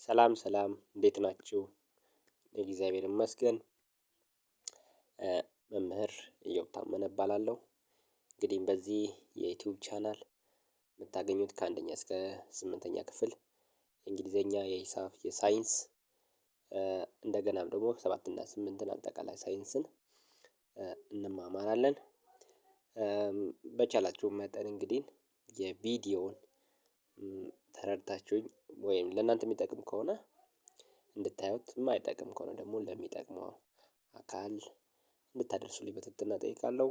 ሰላም ሰላም እንዴት ናችሁ? እግዚአብሔር ይመስገን። መምህር እዮብ ታመነ እባላለሁ። እንግዲህ በዚህ የ YouTube channel የምታገኙት ከአንደኛ እስከ ስምንተኛ ክፍል የእንግሊዘኛ፣ የሂሳብ፣ የሳይንስ፣ እንደገናም ደግሞ ሰባትና ስምንትን አጠቃላይ ሳይንስን እንማማራለን። በቻላችሁ መጠን እንግዲህ የቪዲዮውን ተረድታችሁኝ ወይም ለእናንተ የሚጠቅም ከሆነ እንድታዩት፣ የማይጠቅም ከሆነ ደግሞ ለሚጠቅመው አካል እንድታደርሱልኝ በትህትና እጠይቃለሁ።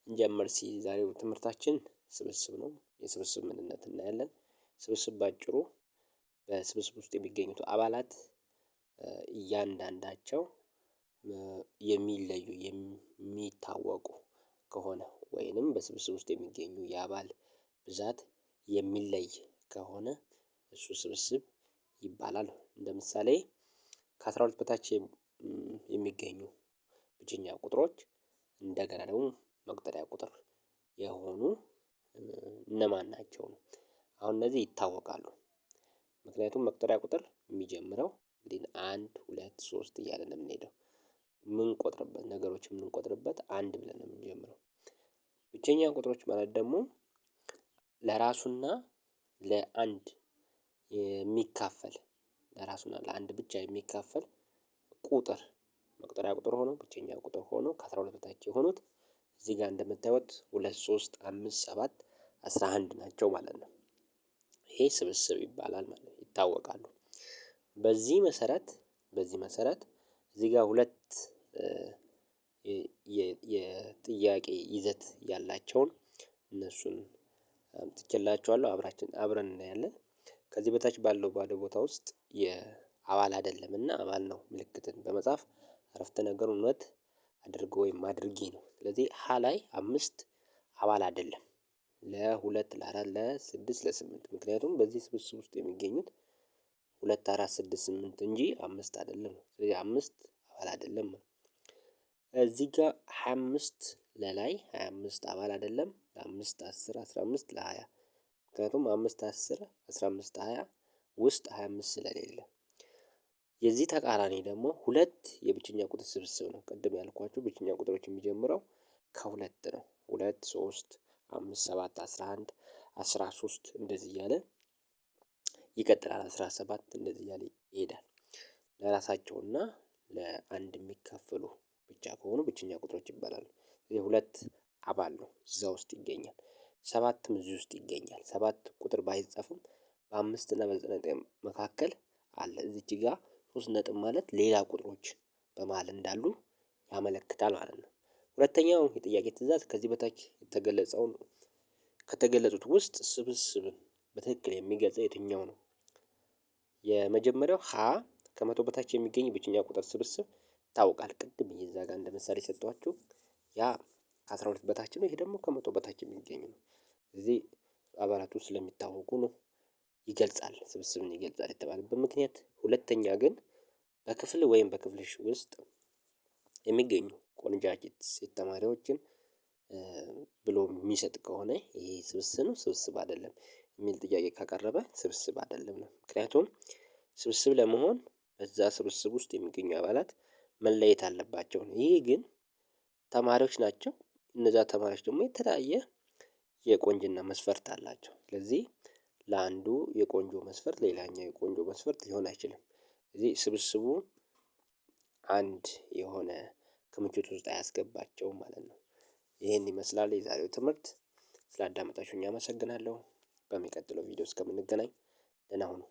እንጀምር እስኪ። ዛሬው ትምህርታችን ስብስብ ነው። የስብስብ ምንነት እናያለን። ስብስብ ባጭሩ በስብስብ ውስጥ የሚገኙት አባላት እያንዳንዳቸው የሚለዩ፣ የሚታወቁ ከሆነ ወይንም በስብስብ ውስጥ የሚገኙ የአባል ብዛት የሚለይ ከሆነ እሱ ስብስብ ይባላል። እንደ ምሳሌ ከ12 በታች የሚገኙ ብቸኛ ቁጥሮች እንደገና ደግሞ መቁጠሪያ ቁጥር የሆኑ እነማን ናቸው ነው። አሁን እነዚህ ይታወቃሉ። ምክንያቱም መቁጠሪያ ቁጥር የሚጀምረው እንግዲህ አንድ፣ ሁለት፣ ሶስት እያለ ነው የምንሄደው። የምንቆጥርበት ነገሮች የምንቆጥርበት አንድ ብለን ነው የምንጀምረው። ብቸኛ ቁጥሮች ማለት ደግሞ ለራሱና ለአንድ የሚካፈል፣ ለራሱና ለአንድ ብቻ የሚካፈል ቁጥር፣ መቁጠሪያ ቁጥር ሆኖ ብቸኛ ቁጥር ሆኖ ከ12 በታች የሆኑት እዚህ ጋር እንደምታዩት 2፣ 3፣ 5፣ 7፣ 11 ናቸው ማለት ነው። ይሄ ስብስብ ይባላል ማለት ነው። ይታወቃሉ። በዚህ መሰረት እዚህ ጋር ሁለት የጥያቄ ይዘት ያላቸውን እነሱን አምጥቼላችኋለሁ፣ አብራችን አብረን እናያለን። ከዚህ በታች ባለው ባዶ ቦታ ውስጥ የአባል አይደለም እና አባል ነው ምልክትን በመጻፍ አረፍተ ነገሩን እውነት አድርጎ ወይም አድርጊ ነው። ስለዚህ ሀ ላይ አምስት አባል አይደለም ለሁለት፣ ለአራት፣ ለስድስት፣ ለስምንት፣ ምክንያቱም በዚህ ስብስብ ውስጥ የሚገኙት ሁለት፣ አራት፣ ስድስት፣ ስምንት እንጂ አምስት አይደለም። ስለዚህ አምስት አባል አይደለም። እዚህ ጋር 25 ለላይ 25 አባል አይደለም ለአምስት፣ 10፣ 15፣ ለ20፣ ምክንያቱም አምስት፣ 10፣ 15፣ 20 ውስጥ 25 ስለሌለ። የዚህ ተቃራኒ ደግሞ ሁለት የብቸኛ ቁጥር ስብስብ ነው። ቅድም ያልኳችሁ ብቸኛ ቁጥሮች የሚጀምረው ከሁለት ነው። ሁለት፣ ሶስት፣ አምስት፣ ሰባት፣ 11፣ 13 እንደዚህ እያለ ይቀጥላል። 17 እንደዚህ እያለ ይሄዳል። ለራሳቸውና ለአንድ የሚካፈሉ ብቻ ከሆኑ ብቸኛ ቁጥሮች ይባላሉ። ሁለት አባል ነው፣ እዛ ውስጥ ይገኛል። ሰባትም እዚህ ውስጥ ይገኛል። ሰባት ቁጥር ባይጻፍም በአምስት እና በ9 መካከል አለ። እዚች ጋር ሶስት ነጥብ ማለት ሌላ ቁጥሮች በመሃል እንዳሉ ያመለክታል ማለት ነው። ሁለተኛው የጥያቄ ትእዛዝ ከዚህ በታች የተገለጸውን ከተገለጹት ውስጥ ስብስብን በትክክል የሚገልጸው የትኛው ነው? የመጀመሪያው ሀ ከ100 በታች የሚገኝ ብቸኛ ቁጥር ስብስብ ይታወቃል። ቅድም እዛ ጋር እንደ ምሳሌ የሰጠኋችሁ ያ ከ12 በታች ነው። ይሄ ደግሞ ከ100 በታች የሚገኝ ነው። እዚህ አባላቱ ስለሚታወቁ ነው ይገልጻል፣ ስብስብን ይገልጻል የተባለበት ምክንያት። ሁለተኛ ግን በክፍል ወይም በክፍልሽ ውስጥ የሚገኙ ቆንጃጅት ሴት ተማሪዎችን ብሎ የሚሰጥ ከሆነ ይሄ ስብስብ ነው ስብስብ አይደለም የሚል ጥያቄ ካቀረበ ስብስብ አይደለም ነው። ምክንያቱም ስብስብ ለመሆን በዛ ስብስብ ውስጥ የሚገኙ አባላት መለየት አለባቸው። ይህ ግን ተማሪዎች ናቸው። እነዛ ተማሪዎች ደግሞ የተለያየ የቆንጅና መስፈርት አላቸው። ስለዚህ ለአንዱ የቆንጆ መስፈርት ሌላኛው የቆንጆ መስፈርት ሊሆን አይችልም። እዚህ ስብስቡ አንድ የሆነ ክምችት ውስጥ አያስገባቸውም ማለት ነው። ይህን ይመስላል የዛሬው ትምህርት። ስላዳመጣችሁኝ አመሰግናለሁ። በሚቀጥለው ቪዲዮ እስከምንገናኝ ደህና ሁኑ።